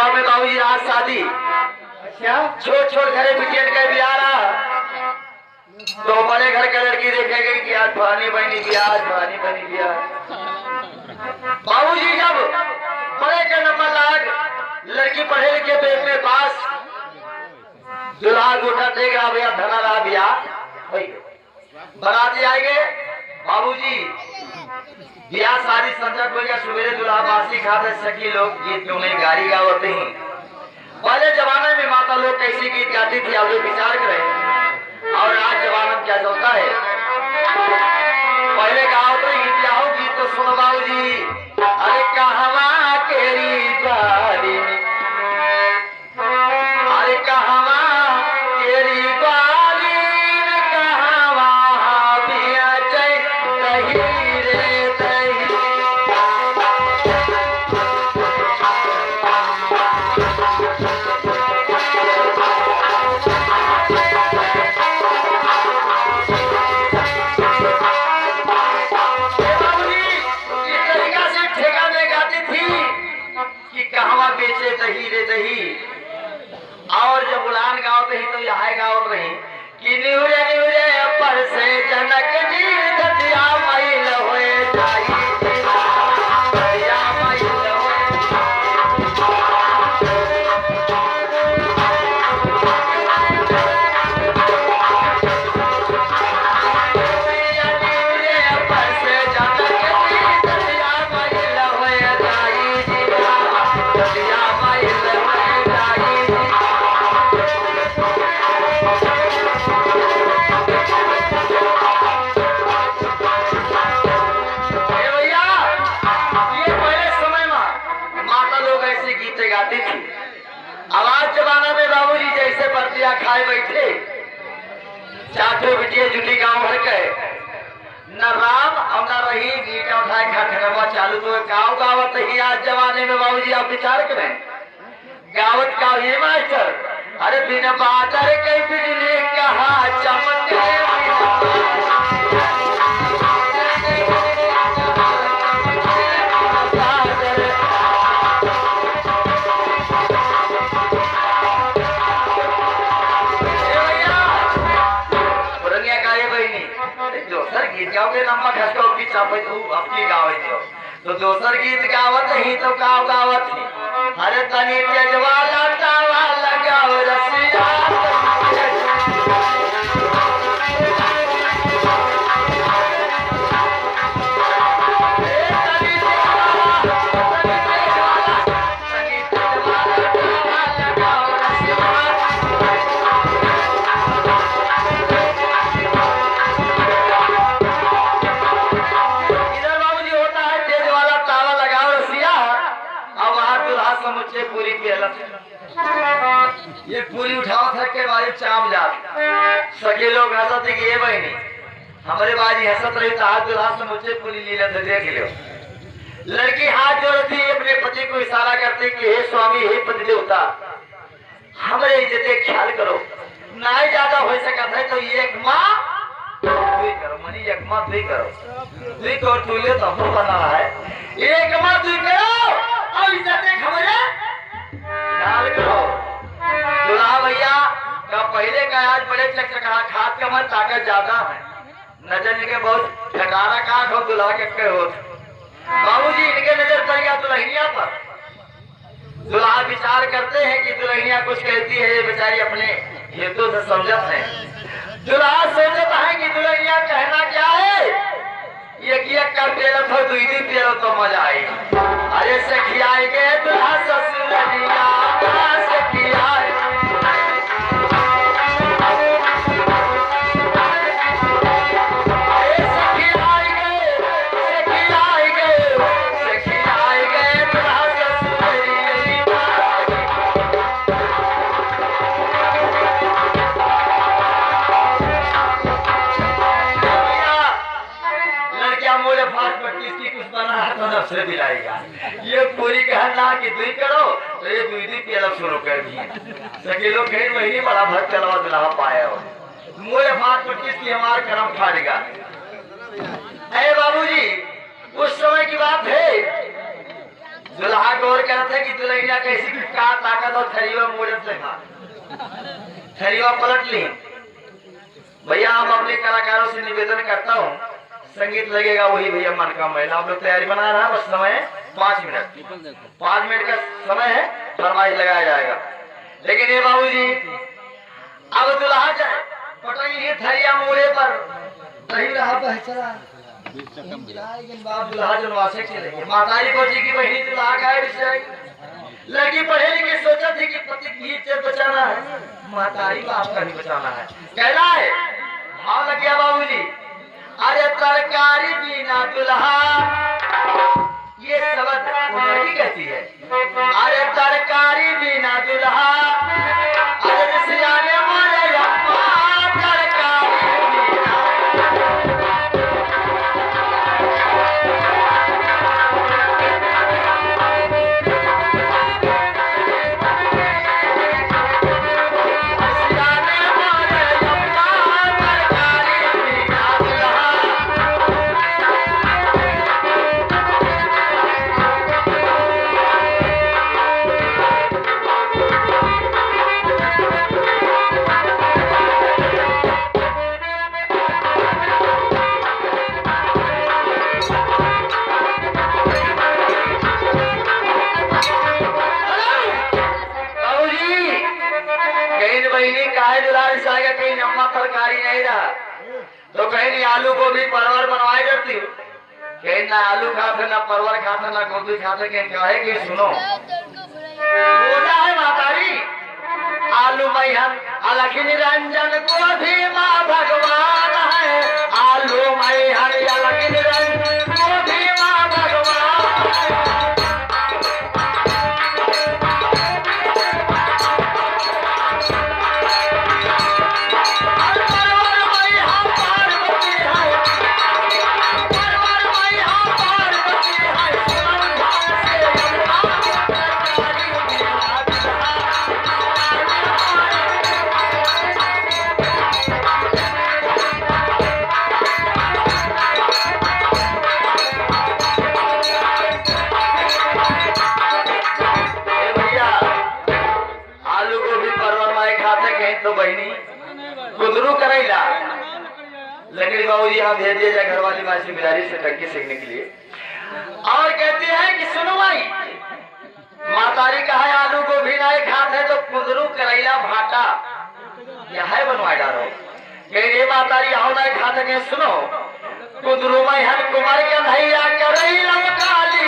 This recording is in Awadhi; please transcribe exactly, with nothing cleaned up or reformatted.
में बाबूजी आज शादी। अच्छा। छोट छोट घरे बिटियन के बियाह रहा, तो बड़े घर के लड़की देखे गई कि आज फलानी बहनी बियाह, आज फलानी बहनी बियाह। बाबूजी जब बड़े के नंबर लाग, लड़की पढ़े लिखे पे में पास, दुल्हा गोटा देख रहा भैया, धना रहा बियाह। भाई, बराती आएगे, बाबूजी, बियाह शादी संझा को लेकर सुबेरे दुल्हा बासी खात है, सखी लोग गीत में उन्हें गारी गावत हैं। पहले जमाने में माता लोग कैसे गीत गाती थी, आप लोग विचार करें। और आज जमाना में क्या चलता है? पहले गावत रही गीत, क्या हो गीत तो सुनो बाबूजी। अरे कहवा केरी बारी में, अरे कहवा केरी बारी में, कहवा बिया चै दही रे दही। ए बाबूजी, इस तरीका से ठेका में गाती थी कि कहवा बेचे दही रे दही। और जब उलान गावत रही तो यह गावत रही कि निहुरे निहुरे पर से जनक जी धतिया मैल होए जाई, धतिया मैल होए। ए भैया, ये पहले समय में माता लोग ऐसे गीत गाती थी। अब आज जमाना में बाबूजी जैसे बरतिया खाए बैठे, चार ठो बिटिया जुटी गांव भर के, न राम और न रहीम, ईंटा उठाए खटखटवा चालू तो गाँव गावत ही। आज जमाने में बाबूजी आप विचार करें, गावत का ही मास्टर, अरे बिन बादर के बिजली कहाँ चमके, बिन बादर। ए भैया, पुरनिया गाए बहिनी, एक दोसर गीत गाओगे, नम्मा खसका की चापे तू, अब की गावे दियो। तो दोसर गीत गावत ही तो का गावत ही? अरे तनी तेज वाला तावा लगाओ रसिया। ए तनी तेज वाला, तनी तेज वाला। इधर बाबूजी होता है तेज वाला तावा लगाओ रसिया, और वहाँ दूल्हा समुच्चे पूरी पेलत है। ये पूरी उठावत है के भाई चाप जात। सखी लोग हंसत है कि ये बहिनी, हमरे बाजी हंसत रही तो हाथ दूल्हा समुच्चे पूरी लीलत है, देख लो। लड़की हाथ जोड़ती अपने पति को इशारा करती कि हे स्वामी, हे पति देवता, हमरे इज्जत के ख्याल करो, नाहीं ज्यादा हो सकत है तो एक मा दुई करो, मनी एक मा दुई करो, दुई करो तू ले तो हमको बना रहा है, एक मा दुई करो और इज्जत के हमरे ख्याल करो। दुल्हा भैया का पहले का आज बड़े चकचका, खात का मन ताकत ज्यादा है। नजर इनके बहुत खटारा काट हो, दुल्हा के के होत। बाबूजी इनके नजर पड़ गया दुल्हनिया पर। दुल्हा विचार करते हैं कि दुल्हनिया कुछ कहती है, ये बेचारी अपने हेतु से समझत है। दुल्हा सोचता है कि दुल्हनिया कहना क्या है, ये कि एक का पेलो तो दुई दिन पेलो तो मजा आई। अरे सखिया आई गए दुल्हा ससुरलिया, सखिया आई। लड़किया मोड़े फाट पट्टी की कुछ बना है तो नफसे दिलाएगा। ये पूरी कहना कि दुई करो तो ये दुई दुई पेला शुरू कर दिए। सखी लोग कहीं वही बड़ा भक्त चलवा दुल्हा पाए हो। मोड़े फाट पट्टी की हमार करम फाड़ेगा। अरे बाबूजी, उस समय की बात है, दुल्हा गौर करत है कि दुल्हनिया कैसी का ताकत और थरिया मोड़त है। थरिया पलट ली। भैया, हम अपने कलाकारों से निवेदन करता हूँ, संगीत लगेगा वही भैया मन का मैला। आप लोग तैयारी बना रहा है, बस समय है पाँच मिनट, पाँच मिनट का समय है, फरमाइश लगाया जाएगा। लेकिन ये बाबूजी, अब दुल्हा जाए पटक लिए थरिया मूड़े पर, नहीं रहा बहचरा। लेकिन बाप दुल्हा जनवासे चले गए। मातारी को जी की बहनी दुल्हा का है विषय। लड़की पढ़े लिखे सोचा थी कि पति की इज्जत बचाना है, मातारी बाप का भी बचाना है। कहला है, भाव लग गया बाबूजी। अरे तरकारी बिना दुल्हा, ये शब्द वो लड़की कहती है। अरे तरकारी बिना दुल्हा, अरे सियाने मोरे अम्मा, तरकारी बिना। बाबूजी, कहीं बहिनी काहे दुलार सागा कहीं नम्मा तरकारी नहीं रहा, तो कहीं आलू गोभी परवर बनवाए देती। कहीं ना आलू खात है, ना परवर खात है, ना गोभी खात है, कहीं काहे कि सुनो। बोला है मातारी, आलू मैहर अलख निरंजन गोभी माँ भगवान है, आलू मैहर अलख निरंजन गोभी माँ भगवान है। ए भैया, आलू गोभी परवर माई खाते कहीं तो बहिनी कुंदरू करैला। लकड़ी बाबूजी यहाँ भेज दिया जाए घरवाली माँ से, बिलारी से टंकी सीखने के लिए। और कहती है कि सुनो माई, मातारी कहा है आलू गोभी नहीं खात है तो कुंदरू करैला भाटा यह है बनवा डालो। कहीं रे मातारी आओ नहीं खात है, सुनो कुंदरू मैहर कुमार कन्हैया करैला काली